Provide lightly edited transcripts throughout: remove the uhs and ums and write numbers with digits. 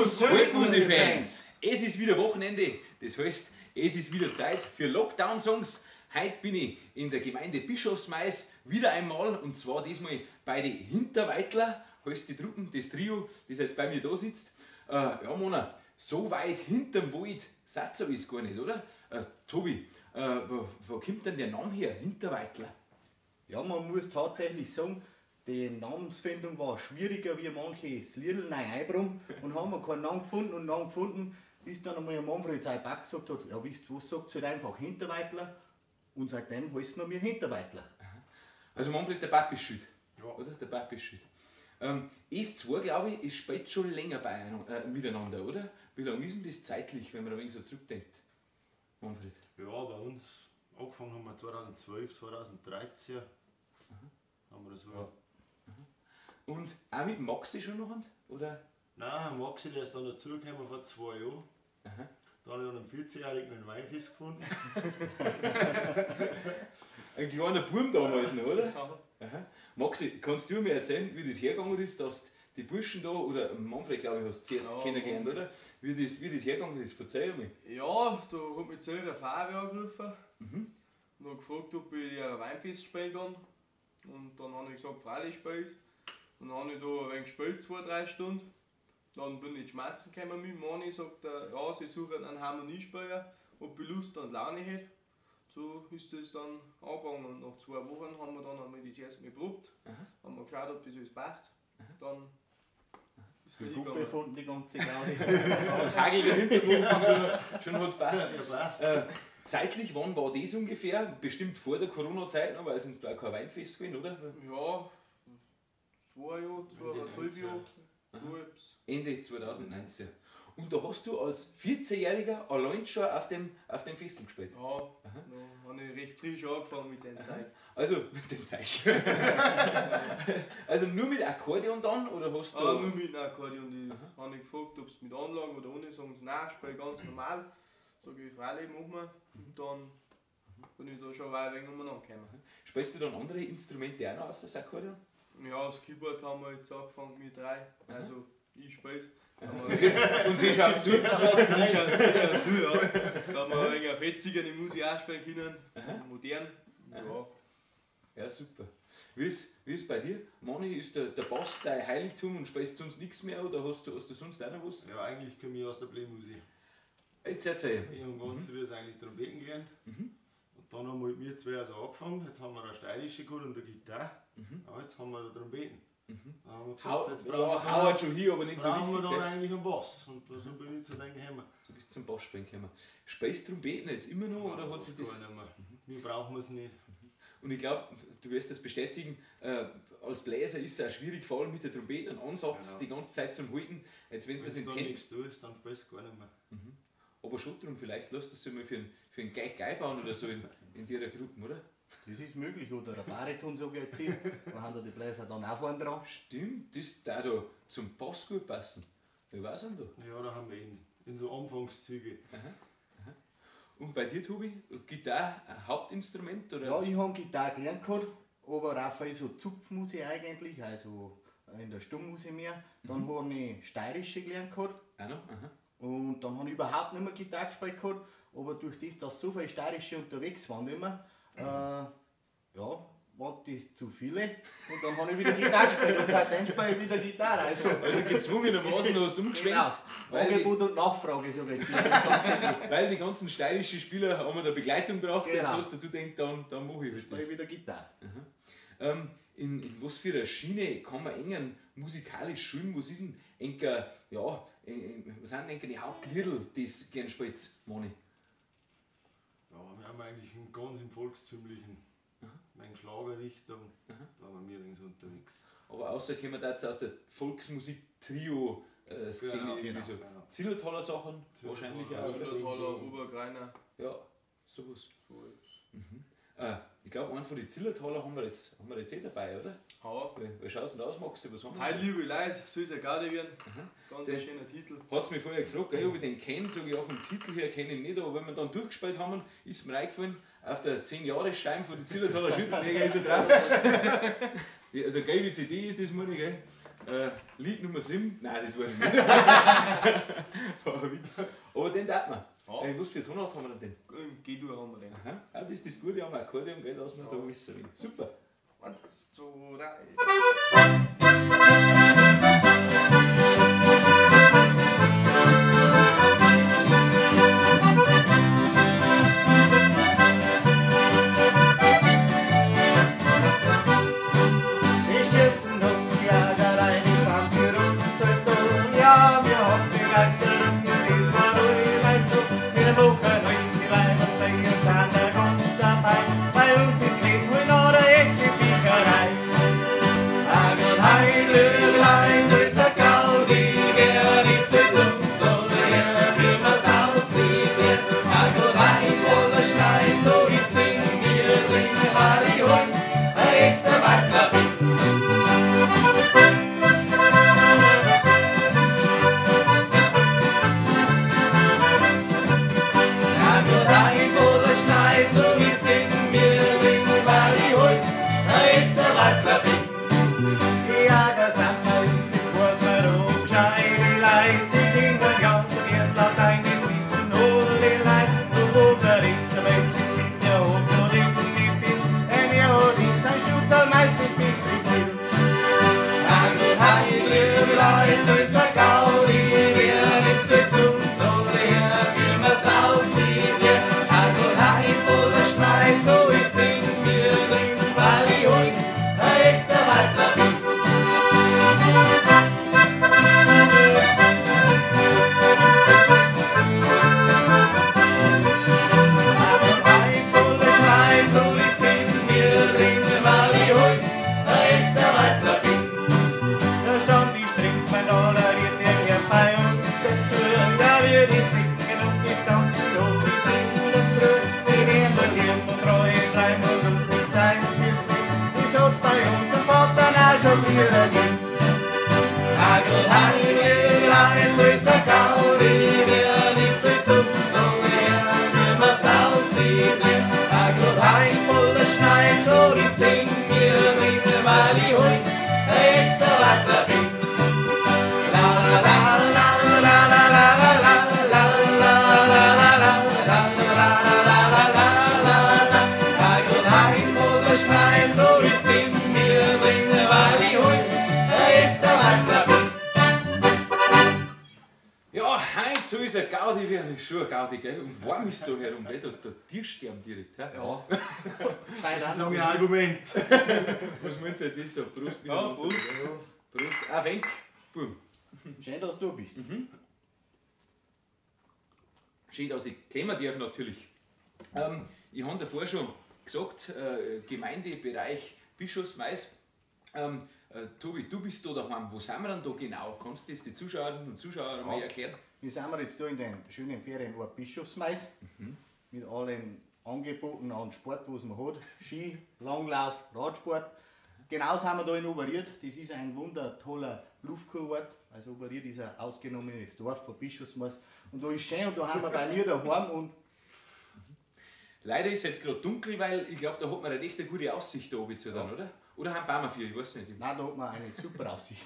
Servus, Folkmusik-Fans! Es ist wieder Wochenende, das heißt, es ist wieder Zeit für Lockdown-Songs. Heute bin ich in der Gemeinde Bischofsmais wieder einmal und zwar diesmal bei den Hinterweitler, heißt die Truppen, das Trio, das jetzt bei mir da sitzt. Ja, Mona, so weit hinterm Wald seid ihr alles gar nicht, oder? Tobi, wo kommt denn der Name her, Hinterweitler? Ja, man muss tatsächlich sagen, die Namensfindung war schwieriger wie manches Liedl neu einbrummen und haben wir keinen Namen gefunden und Namen gefunden, bis dann einmal Manfred sein Pack gesagt hat, ja wisst was, sagt halt einfach Hinterweitler und seitdem heißt es mir Hinterweitler. Also Manfred, der Papp ist schuld, ja. Oder? Der Papp ist schuld. Ist zwar, glaube ich, ist spät schon länger bei, miteinander, oder? Wie lange ist denn das zeitlich, wenn man ein wenig so zurückdenkt, Manfred? Ja, bei uns angefangen haben wir 2012, 2013. Aha. Haben wir das so. Ja. Und auch mit Maxi schon noch, oder? Nein, Maxi, der ist dann dazugekommen vor 2 Jahren. Aha. Da habe ich einen 14-Jährigen einen Weinfisch gefunden. Ein kleiner Bub damals noch, oder? Aha. Maxi, kannst du mir erzählen, wie das hergegangen ist, dass die Burschen da, oder Manfred, glaube ich, hast du zuerst kennengelernt, oder? Wie das hergegangen ist, verzeih mir. Ja, da hat mich zuerst der Fabi angerufen. Mhm. Und hat gefragt, ob ich ein Weinfest spielen kann. Und dann habe ich gesagt, freilich spiele ich. Und dann habe ich da ein wenig gespielt, 2-3 Stunden. Dann bin ich in Schmerzen gekommen mit Mani, sagt er, ja, sie suchen einen Harmoniespieler, ob ich Lust und Laune hätte. So ist das dann angegangen und nach 2 Wochen haben wir dann einmal das erste Mal geprobt. Aha. Haben wir geschaut, ob das alles passt. Aha. Dann ist die Gruppe gefunden, die ganze Gaudi. Hagel im Hintergrund, schon hat es passt. Ja, passt. Zeitlich, wann war das ungefähr? Bestimmt vor der Corona-Zeit noch, weil sonst war kein Weinfest gewesen, oder? Ja, 2 Jahre, 2,5 Jahre. Ende 2019. Und da hast du als 14-Jähriger allein schon auf dem Festel gespielt? Ja, da habe ich recht frisch angefangen mit dem Zeug. Also mit dem Zeug. Also nur mit Akkordeon dann? Oder hast du. Ah, nur mit dem Akkordeon. Ich habe gefragt, ob es mit Anlage oder ohne. Sagen sie, nein, spiele ganz normal. Sag ich, freilich, machen wir. Und dann bin ich da schon ein wenig umeinander gekommen. Spielst du dann andere Instrumente auch noch außer das Akkordeon? Ja, das Keyboard haben wir jetzt angefangen, wir 3. Also ich spiele. Und sie schaut zu. Sie schaut zu, ja. Da haben wir ein wenig fetziger, die Musik auch spielen können. Aha. Modern. Ja. Ja, super. Wie ist bei dir? Mani, ist der Bass dein Heiligtum und spielst sonst nichts mehr oder hast du sonst auch noch was? Ja, eigentlich komme ich aus der Blähmusik. Jetzt erzähl. Ich habe ganz früh eigentlich Trompeten gelernt. Mhm. Und dann haben wir mit mir 2 also angefangen. Jetzt haben wir eine steirische geholt und eine Gitarre. Mhm. Ja, jetzt haben wir eine Trompeten. Mhm. Dann haben wir gesagt, jetzt brauchen wir schon hier, aber nicht so wichtig. Brauchen wir dann eigentlich einen Bass. Und so bin ich zu dem gekommen. So bist du zum Bass spielen gekommen. Spielst du Trompeten jetzt immer noch? Oder hat sich das? Gar nicht mehr. Wir brauchen es nicht. Und ich glaube, du wirst das bestätigen, als Bläser ist es auch schwierig, vor allem mit der Trompete einen Ansatz die ganze Zeit zum Halten. Jetzt, wenn's das in da nichts tust, dann spielst du gar nicht mehr. Mhm. Aber schon drum, vielleicht lässt das sich mal für einen Geig bauen oder so in der Gruppe, oder? Das ist möglich, oder ein Bariton, sage ich jetzt hier. Da haben da die Bläser dann auch vorne dran. Stimmt, das da zum Bass gut passen. Wie war's denn da? Ja, da haben wir in so Anfangszüge. Aha. Aha. Und bei dir, Tobi, Gitarre ein Hauptinstrument? Oder? Ja, ich habe Gitarre gelernt gehabt, aber auch viel so Zupfmusik eigentlich, also in der Stummmusik mehr. Dann habe ich Steirische gelernt gehabt. Auch noch? Aha. Und dann habe ich überhaupt nicht mehr Gitarre gespielt gehabt, aber durch das, dass so viele Steirische unterwegs waren immer, ja, waren das zu viele und dann habe ich wieder Gitarre gespielt und seitdem spiele ich wieder Gitarre. Also gezwungenermaßen hast du umgeschwenkt. Genau, Angebot und Nachfrage, so jetzt. Das weil die ganzen steirischen Spieler haben wir da Begleitung gebraucht, genau. Jetzt hast du denkst, dann mache ich das. Spiele wieder Gitarre. In was für einer Schiene kann man engen musikalisch schulen? Was ist denn enker, ja, was sind denn die Hauptliedl, die es gern spielt, Moni? Ja, wir haben eigentlich ganz im Volkstümlichen, in Schlagerrichtung, da waren wir so unterwegs. Aber außer kommen wir da jetzt aus der Volksmusik-Trio-Szene, genau, so. Genau. Zillertaler Sachen wahrscheinlich auch. Zillertaler, Obergreiner. Ja, sowas. Mhm. Ich glaube, einen von den Zillertaler haben wir jetzt eh dabei, oder? Ja. Wie schaut es denn aus, Maxi? Was haben wir? Hi, liebe Leute, soll es ja Gaudi werden. Ganz ein schöner Titel. Hat es mich vorher gefragt, gell, ob ich den kenne, sage ich auch vom Titel her kenne ich ihn nicht, aber wenn wir dann durchgespielt haben, ist mir eingefallen, auf der 10-Jahres-Scheibe von den Zillertaler Schützenjäger ist er drauf. Also gelbe CD ist das, meine ich, gell? Lied Nummer 7. Nein, das weiß ich nicht. War ein Witz. Aber den darf man. Ja. Was für Tonart haben wir denn? Im G-Dur haben wir den. Aha. Ja, das ist das Gute am Akkordeon, gell, dass man da alles so will. Super. 1, 2, 3. Wir schießen auf die Jagerei, die sind für uns halt da. Ja, wir haben die geilste Rücken, das war alle Leute so. Wir machen alles die Leib und zeigen uns an der ganz dabei. Bei uns ist Leben wohl noch eine echte Viecherei. Ach Gott, Heil, so ist ein Gaudi, wer ist es uns so leer, wie wir's aussieht. Ach Gott, heil, voller Schnee, so ist in mir drin, weil ich heut ein echter Wackler bin. Ja, Gott, ein voller Schnee, so ist in mir drin, weil ich heut ein echter Wackler bin. Ja, da sind wir uns, das weiß man oft, gescheite Leute, sie klingen ganz und ihren Latein, das wissen alle Leute. Du, wo's ein rechter Mensch ist, ist der hat noch nicht viel, denn er hat in sein Stutz meistens bisschen viel. Ja, Gott, heil, liebe Leute, so ist ein Gaudi, wer ist es uns so leer, wie wir's aussieht, ja. Ja, Gott, heil, voller Schnee, so ist in mir drin, weil ich heut ein echter Wackler bin. Ja, heute so ist ein Gaudi werden, ist schon ein Gaudi, gell? Und warm ist da herum, gell? Da Tiersterben direkt, hä? Ja. Das ist ein Argument. Was meinst du jetzt ist da? Prost, Ja, Prost. Prost. Ah, Wenk. Boom. Schön, dass du bist. Schön, dass ich kommen darf natürlich. Ich habe davor schon gesagt, Gemeindebereich Bischofsmais. Tobi, du bist da daheim. Wo sind wir denn da genau? Kannst du das die Zuschauerinnen und Zuschauern mal erklären? Wir sind jetzt hier in dem schönen Ferienort Bischofsmais mit allen Angeboten an Sport, was man hat. Ski, Langlauf, Radsport. Genau sind wir da in Oberried. Das ist ein wundertoller Luftkurort. Also Oberried ist ein ausgenommenes Dorf von Bischofsmais. Und da ist schön und da haben wir bei mir daheim. Und leider ist es jetzt gerade dunkel, weil ich glaube, da hat man eine recht gute Aussicht da oben zu dann, oder? Oder haben Baumer vier, ich weiß nicht. Nein, da hat man eine super Aussicht.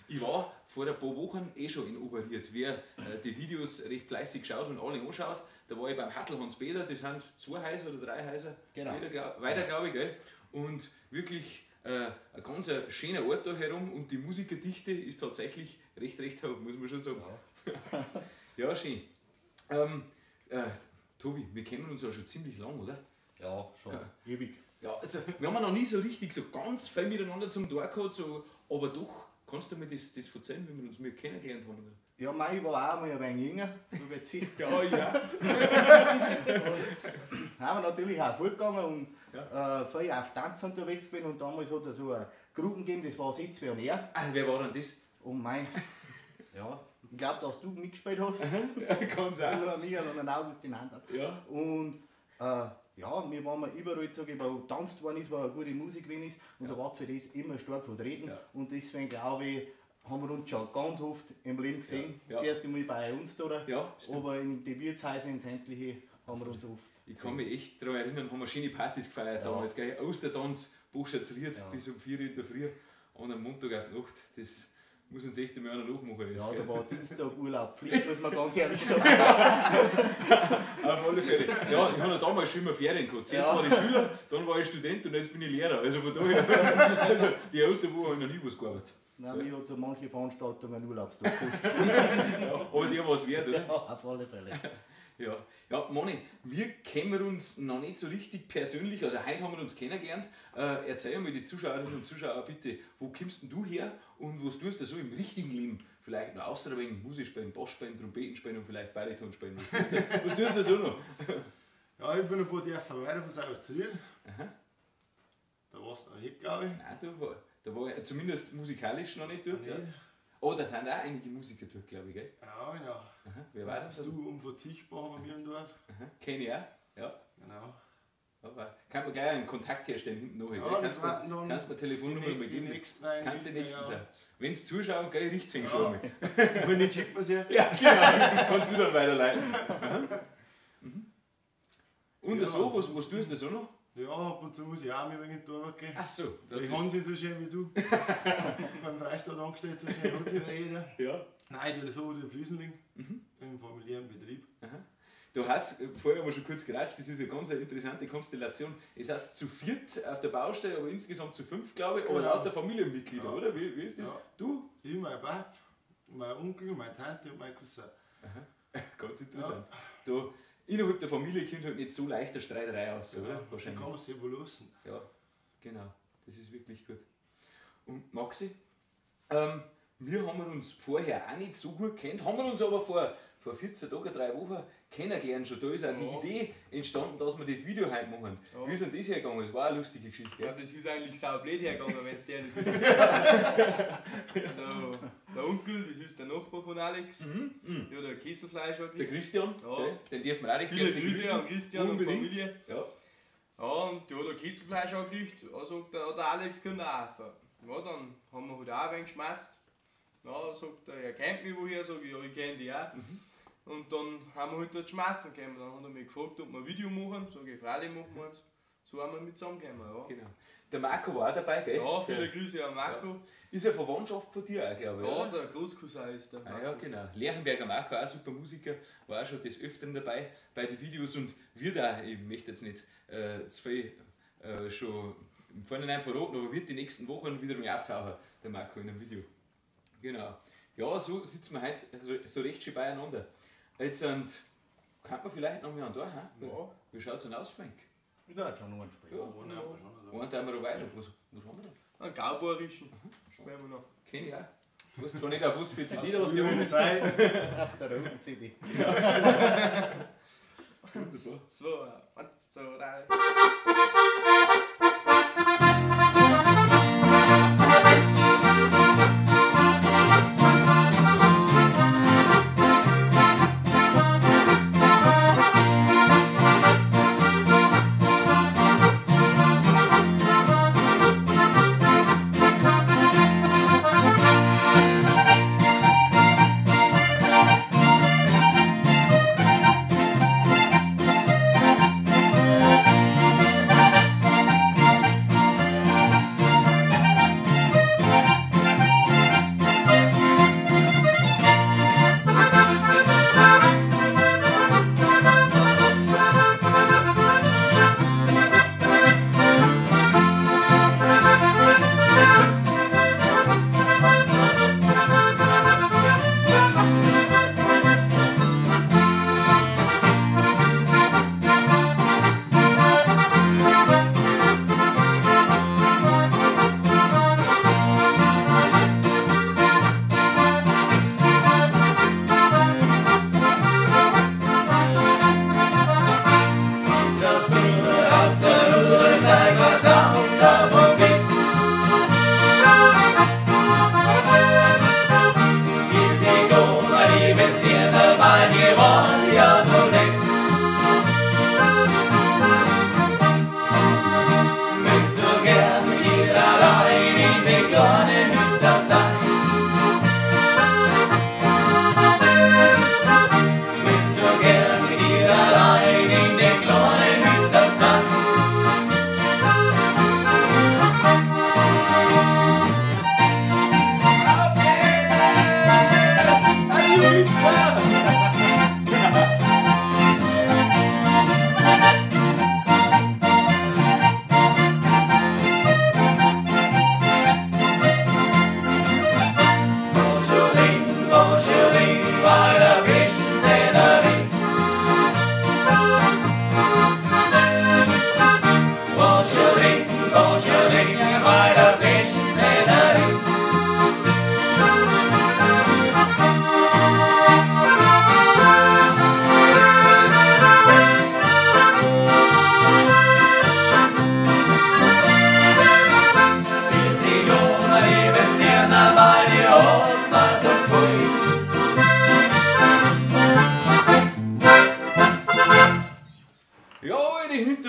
Ich war vor ein paar Wochen eh schon in Oberried. Wer die Videos recht fleißig geschaut und alle anschaut, da war ich beim Hartl Hans Peter, das sind 2 Häuser oder 3 Häuser, genau. Weiter, glaube ich, gell? Und wirklich ein ganz schöner Ort da herum und die Musikerdichte ist tatsächlich recht hoch, muss man schon sagen. Ja, ja, schön. Tobi, wir kennen uns ja schon ziemlich lang, oder? Ja, schon. Ja. Ewig. Ja, also wir haben noch nie so richtig so ganz viel miteinander zum Tor gehabt, so, aber doch, kannst du mir das erzählen, wie wir uns kennengelernt haben? Oder? Ja, mei, ich war auch mal ein wenig jünger, so wie sie. Ja, ja. Und haben wir natürlich auch fortgegangen und ja. Viel auf Tanz unterwegs gewesen und damals hat es so eine Gruppe gegeben, das war das und er. Ah, wer war denn das? Und mei, ja, ich glaube, dass du mitgespielt hast. Kann sein. Und Michael und August in Hand. Ja. Und ja, wir waren überall, sag ich, wo getanzt worden ist, wo eine gute Musik gewesen ist. Und ja. da war halt das immer stark vertreten. Ja. Und deswegen glaube ich, haben wir uns schon ganz oft im Leben gesehen. Ja. Ja. Das erste Mal bei uns da, ja, aber in den Wirtshäusern, in sämtliche, haben wir uns oft. Ich kann mich echt daran erinnern, haben wir schöne Partys gefeiert ja. damals, gell? Ostertanz, Buchschatzried ja. bis um 4 Uhr in der Früh. An einem Montag auf die Nacht, das muss uns echt einmal einer nachmachen. Ja, da war Dienstag Urlaub Pflicht, muss man ganz ehrlich sagen. Auf alle Fälle. Ja, ich habe ja damals schon immer Ferien gehabt. Zuerst war ich Schüler, dann war ich Student und jetzt bin ich Lehrer. Also von daher, also die erste Woche habe ich noch nie was gearbeitet. Nein, mir hat so manche Veranstaltungen Urlaubstag gekostet. Ja, aber der war es wert, oder? Ja, auf alle Fälle. Ja, ja, Mani, wir kennen uns noch nicht so richtig persönlich, also heute haben wir uns kennengelernt. Erzähl mal die Zuschauerinnen und Zuschauer bitte, wo kommst denn du her und was tust du so im richtigen Leben? Vielleicht noch außer wegen Musik spielen, Bass spielen, Trompeten spielen und vielleicht Bariton spielen. Was tust du so noch? Ja, ich bin ein paar Dörfer weiter von Sauerziel. Da warst du noch nicht, glaube ich. Nein, da war ich zumindest musikalisch noch nicht dort. Ja. Oh, da sind auch einige Musiker dort, glaube ich, gell? Ja, genau. Aha, wer war das? Du unverzichtbar haben wir im Dorf. Kenn ich auch, ja. Genau. Aber kann man gleich einen Kontakt herstellen hinten noch. Ja, das kannst du mir Telefonnummer mal geben. Die nächsten kann die nächsten sein. Wenn es zuschauen, gell, riecht's ihn schon mal. Wenn nicht, schickt man sie. Ja, genau. Kannst du dann weiterleiten. Mhm. Und ja, so, was tust du so noch? Ja, ab und zu muss ich auch mit in die Arbeit gehen. Ach so. Die haben sie so schön wie du. Beim Freistaat angestellt, so schön hat sich jeder. Ja. Nein, ich tue so die Fliesen liegen, im familiären Betrieb. Aha. Da hat's, vorher haben wir schon kurz geratscht, das ist eine ganz interessante Konstellation. Ihr seid zu viert auf der Baustelle, aber insgesamt zu fünf, glaube ich, aber genau. Lauter Familienmitglieder, ja. Oder? Wie ist das? Ja. Du? Ich, mein Papa, mein Onkel, meine Tante und mein Cousin. Aha. Ganz interessant. Ja. Da, innerhalb der Familie kommt halt nicht so leicht eine Streiterei aus, oder? Ja, wahrscheinlich. Da kann man sich wohl lassen. Ja, genau. Das ist wirklich gut. Und Maxi, wir haben uns vorher auch nicht so gut kennt, haben wir uns aber vor 14 Tagen, 3 Wochen kennengelernt schon. Da ist auch die Idee entstanden, dass wir das Video heute machen. Ja. Wie ist denn das hergegangen? Das war eine lustige Geschichte. Ja, das ist eigentlich saublöd hergegangen, wenn es ehrlich ist. Der Onkel, das ist der Nachbar von Alex, ja, der Kesselfleisch. Der Christian, ja. Den dürfen wir auch recht herzlich grüßen. Grüße an Christian unbedingt. Und Familie. Ja. Ja, und ja, der Kesselfleisch angerichtet, da sagt der Alex, kann auch. Ja, dann haben wir halt auch ein wenig geschmerzt. Ja, sagt er, er kennt mich woher, sag ich, ja, ich kenne dich auch. Und dann haben wir halt dort Schmerzen gekommen. Dann hat er mich gefragt, ob wir ein Video machen. Sag ich, freilich machen wir eins. So haben wir mit zusammengekommen, ja. Genau. Der Marco war auch dabei, gell? Ja, viele Grüße an Marco. Ja. Ist ja Verwandtschaft von dir auch, glaube ich. Ja, oder? der Großcousin ist der. Ah, ja, genau. Lerchenberger Marco, auch super Musiker, war auch schon des Öfteren dabei bei den Videos und wird auch, ich möchte jetzt nicht zu viel schon im Vorhinein verraten, aber wird die nächsten Wochen wieder mal auftauchen, der Marco in einem Video. Genau. Ja, so sitzen wir heute so recht schön beieinander. Jetzt kann man vielleicht noch mal einen da, he? Ja. Wie schaut es denn aus, Frank? Ich darf schon noch einen spielen. Ja, einen tun wir noch weiter. Was haben wir da? Einen Cowboyischen spielen wir noch. Kenn ich auch. Du weißt zwar nicht auf was für CD das die haben. Auf der roten CD. 1, 2, 1, 2, 3. Thank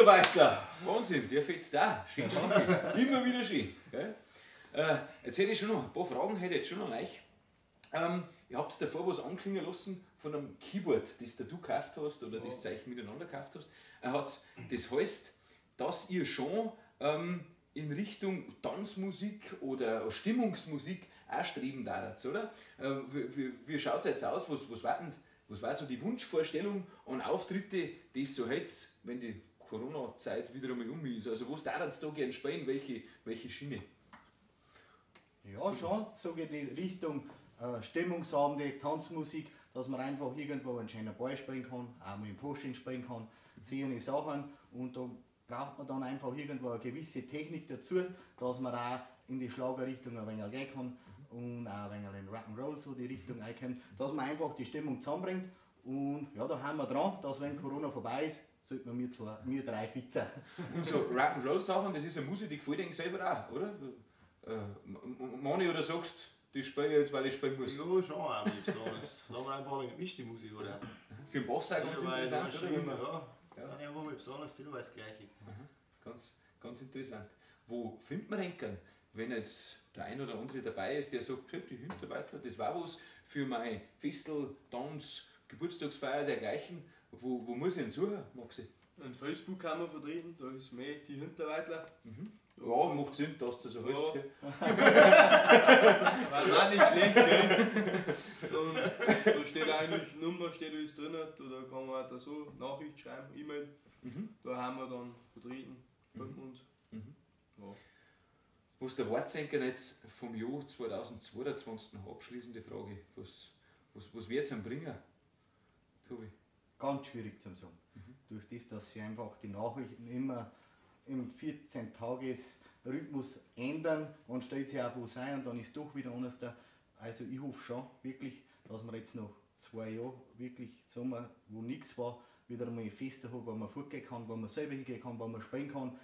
Hinterweitler, Wahnsinn, der fetzt da. Schön, danke. Immer wieder schön. Gell? Jetzt hätte ich schon noch ein paar Fragen hätte ich jetzt schon noch an euch. Ihr habt davor was anklingen lassen von einem Keyboard, das du gekauft hast oder das du euch miteinander gekauft hast. Das heißt, dass ihr schon in Richtung Tanzmusik oder Stimmungsmusik auch streben darf, oder? Wie schaut es jetzt aus? Was war so die Wunschvorstellung an Auftritte, die es so hätte, wenn die Corona-Zeit wieder einmal um ist? Also was darf da gerne spielen? Welche Schiene? Ja, schon, so geht die Richtung Stimmungsabende, Tanzmusik, dass man einfach irgendwo einen schönen Ball spielen kann, auch mal im Fasching spielen kann, solche Sachen. Und da braucht man dann einfach irgendwo eine gewisse Technik dazu, dass man auch in die Schlagerrichtung ein wenig gehen kann und auch ein wenig in Rock'n'Roll so die Richtung reinkommt, dass man einfach die Stimmung zusammenbringt. Und ja, da haben wir dran, dass wenn Corona vorbei ist, sollten wir wir drei fit sein. Und so Rock'n'Roll Sachen, das ist eine Musik, die gefällt dir selber auch, oder? Mani, oder sagst, das spiele ich jetzt, weil ich spielen muss? Ja, schon auch nicht besonders. Da haben wir einfach eine gemischte Musik, oder? Für den Bass auch ganz interessant, oder? Ja, ja. Einfach mal besonders, das war das Gleiche. Mhm. Ganz, ganz interessant. Wo findet man denn, wenn jetzt der ein oder andere dabei ist, der sagt, hey, die Hinterweitler, das war was für mein Festel, Tanz, Geburtstagsfeier, dergleichen. Wo muss ich denn suchen, Maxi? In Facebook kann man vertreten, da ist mehr die Hinterweitler. Mhm. Ja, macht Sinn, dass du so heißt. Ja. War nicht schlecht, gell? Und da steht eigentlich Nummer, steht alles drin, da kann man auch da so Nachricht schreiben, E-Mail. Mhm. Da haben wir dann vertreten, finden uns. Mhm. Ja. Was der Wortsenker jetzt vom Jahr 2022 noch abschließende Frage, was wird es denn bringen, Tobi? Ganz schwierig zu sagen. Mhm. Durch das, dass sie einfach die Nachrichten immer im 14-Tages-Rhythmus ändern und stellt sich auch was ein und dann ist doch wieder anders da. Also ich hoffe schon wirklich, dass wir jetzt noch 2 Jahre wirklich Sommer, wo nichts war, wieder einmal ein Fest haben, wo man fortgehen kann, wo man selber hingehen kann, wo man spielen kann.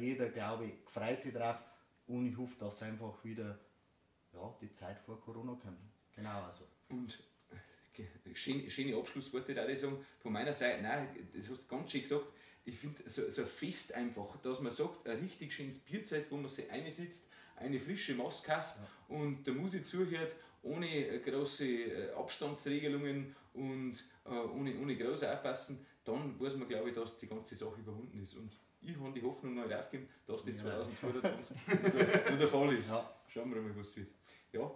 Jeder, glaube ich, freut sich drauf und ich hoffe, dass einfach wieder ja, die Zeit vor Corona kommt. Genau also. Und schöne Abschlussworte, da ich sagen, von meiner Seite, nein, das hast du ganz schön gesagt. Ich finde so ein Fest einfach, dass man sagt, ein richtig schönes Bierzelt, wo man sich einsitzt, eine frische Maske kauft und der Musik zuhört, ohne große Abstandsregelungen und ohne groß aufpassen, dann weiß man, glaube ich, dass die ganze Sache überwunden ist. Und ich habe die Hoffnung noch nicht aufgegeben, dass das 2022 nur der Fall ist. Ja. Schauen wir mal, was wird. Ja,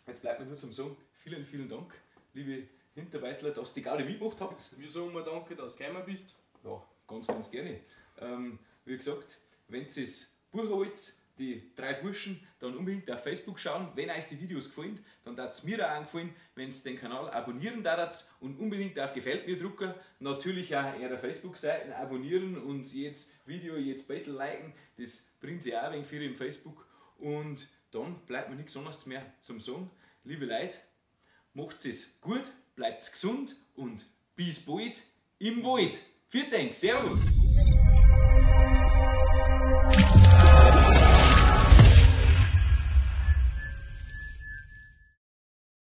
jetzt bleibt mir nur zum Sagen, vielen, vielen Dank, liebe Hinterweitler, dass ihr die Gaudi mitgemacht habt. Wir sagen mal danke, dass du gekommen bist. Ja, ganz, ganz gerne. Wie gesagt, wenn ihr es buchen wollt, die 3 Burschen, dann unbedingt auf Facebook schauen. Wenn euch die Videos gefallen, dann darf es mir auch gefallen, wenn ihr den Kanal abonnieren darf und unbedingt auf Gefällt mir drücken. Natürlich auch eure Facebook-Seiten abonnieren und jedes Video, jedes Battle liken. Das bringt sich auch ein wenig für im Facebook. Und dann bleibt mir nichts anderes mehr zum Sagen. Liebe Leute, macht es gut, bleibt gesund und bis bald im Wald. Vielen Dank, Servus!